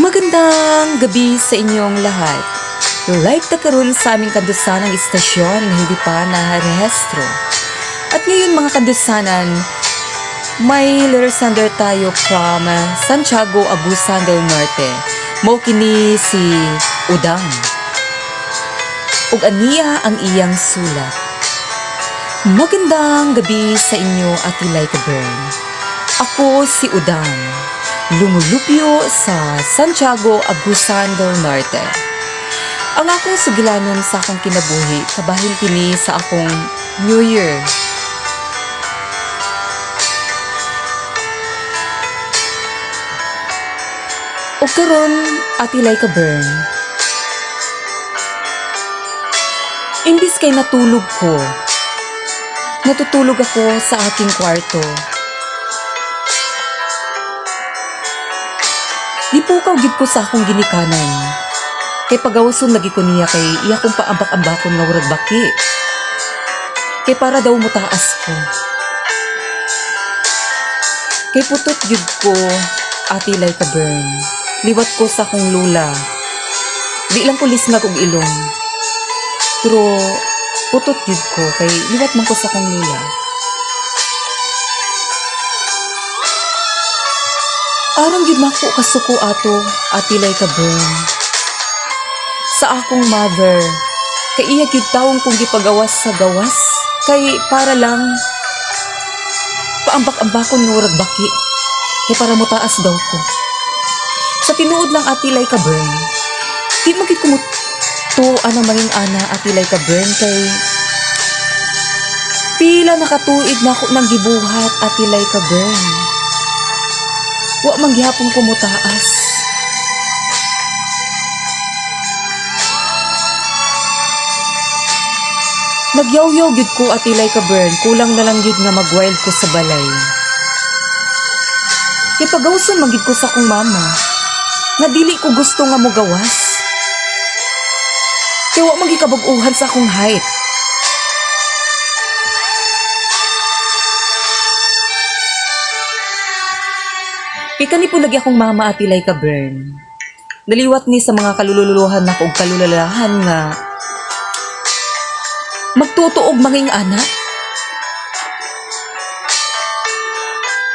Magandang gabi sa inyong lahat. Live ta karon sa aming kandusanang istasyon na hindi pa narehistro. At ngayon, mga kandusanan, may letter sender tayo from Santiago, Agusan del Norte. Mao kini si Udang. Ug aniya ang iyang sulat. "Magandang gabi sa inyo, Ate Laika Bern. Ako si Udang, lumulupyo sa Santiago, Agusan del Norte. Ang akong sugilanon sa akong kinabuhi, kabahin kini sa akong New Year. Ug karon, Ate Laika Bern, imbis kay natulog ko, natutulog ako sa aking kwarto. Gipukaw gid ko sa akong ginikanan. Kay pagawason lagi ko niya kay iya kong paambak-ambakon nga murag baki. Kay para daw mutaas ko. Kay putot gyud ko, Ate Laika Bern. Liwat ko sa akong lula. Di lang ko lisngag og ilong. Pero putot gyud ko kay liwat man ko sa akong lula. Aron gyud mako kasuko ato, Ate Laika Bern, sa akong mother, kay iya gyud tawong kong gipagawas sa gawas kay para lang paambak-ambakon nga murag baki kay para motaas daw ko. Sa tinuod lang, Ate Laika Bern, di man gyud ko mutuo anang manging ana, Ate Laika Bern, kay pila na katuig na ako nang gibuhat, Ate Laika Bern. Wa man gihapon ko motaas. Nagyaw-yaw gyud ko, Ate Laika Bern, kulang na lang gyud nga mag-wild ko sa balay. Kay pagawson man gyud ko sa akong mama, nga dili ko gusto nga mogawas. Kay wa man gyud kabag-uhan sa akong height. Kay kani po lagi akong mama, Ate Laika Bern. Naliwat ni sa mga kalululuhan nako og kalulalahan nga magtutuog manging ana.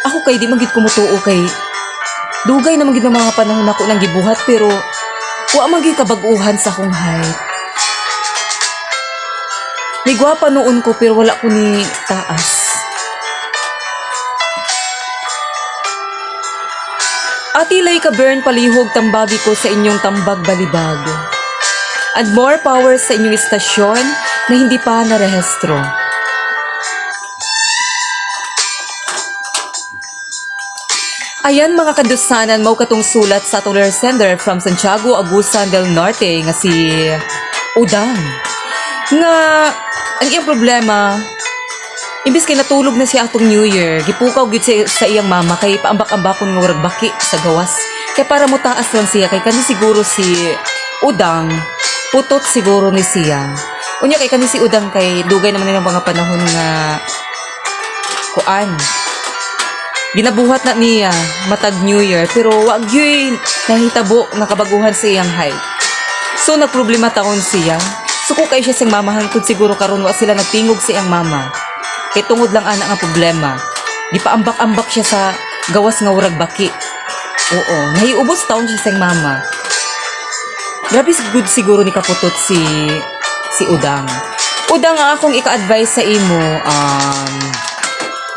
Ako kay di man gid ko mutuo kay dugay naman gid ng mga panahon nako nang gibuhat pero wa man gid kabag-uhan sa akong height. May gwapa noon ko pero wala ko ni taas. Ate Laika Bern, palihog tambagi ko sa inyong tambag balibag. And more power sa inyong istasyon na hindi pa narehistro." Ayan, mga kadusanan, mao katong sulat sa atong letter sender from Santiago, Agusan del Norte nga si Udang. Nga ang iyang problema, imbis kay natulog na siya atong New Year, gipukaw gyud siya sa iyang mama kay paambak-ambakon nga murag baki sa gawas. Kay para motaas lang siya kay kani siguro si Udang, putot siguro ni siya. Unya kay kani si Udang kay dugay naman nilang mga panahon nga kuan. Ginabuhat na niya matag New Year pero wa gyud nahitabo nga kabaguhan sa iyang height. So nagproblema taon siya. Suko kay siya siyang mamahan kung siguro karon wa sila nagtingog sa iyang mama. Kay tungod lang ana nga problema. Gipaambak-ambak siya sa gawas nga urag baki. Oo, nahiubos taon siya sa iyang mama. Grabe good siguro ni kaputot si Udang. Udang, ang akong ika-advise sa imo,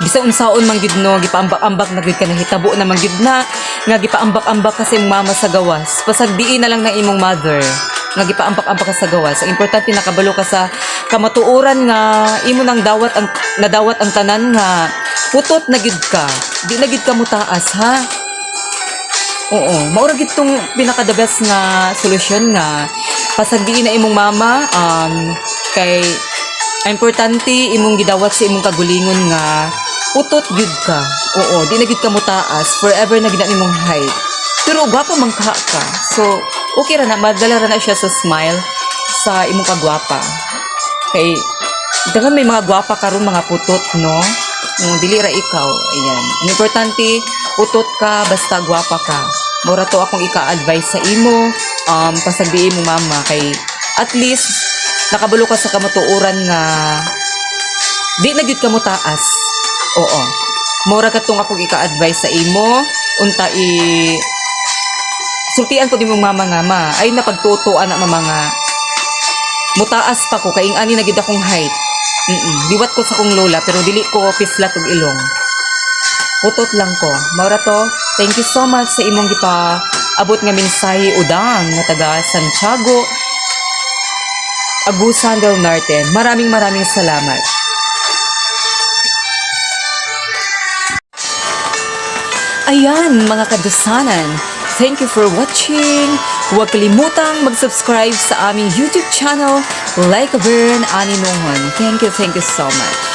bisan unsaon man gyud no, gipaambak-ambak na gyud ka, nahitabo na man gyud na nga gipaambak-ambak ka sa imong mama sa gawas. Pasagdiin na lang ng imong mother nga gipaambak-ambak ka sa gawas. Ang importante, nakabalo ka sa kamatuoran nga imo nang dawat ang nadawat ang tanan nga putot na gyud ka. Di na gyud ka mutaas, ha. Oo, mao ra gyud tong pinaka the best nga solusyon nga pasagdiin na imong mama, kay ang importante imong gidawat sa imong kagulingon nga putot gyud ka. Oo, di na gyud ka mutaas, forever na gyud ang imong height. Pero gwapa man ka ka. So, okay ra na, madala ra na siya sa smile sa imong kagwapa. Kay daghan may mga gwapa karon mga putot, no? Dili ra ikaw. Ayan. Ang importante, putot ka basta gwapa ka. Mura to akong ika-advise sa imo, pasagdi mo mama kay at least nakabalo ka sa kamatuoran nga di na gyud ka mo taas. Oo. Mura katong akong ika-advise sa imo, unta i sultian po di mong mama nga, "Ma, ay napagtutuan na mama nga mutaas pa ko kay ani na gyud akong height." Liwat ko sa kong lola pero dili ko pislat og ilong. Putot lang ko. Maura to. Thank you so much sa imong gipa abot nga mensahe, Udang, nga taga Santiago, Agusan del Norte. Maraming maraming salamat. Ayan, mga kadusanan. Thank you for watching. Huwag kalimutang mag-subscribe sa aming YouTube channel, Like a Burn Ani Nohon. Thank you so much.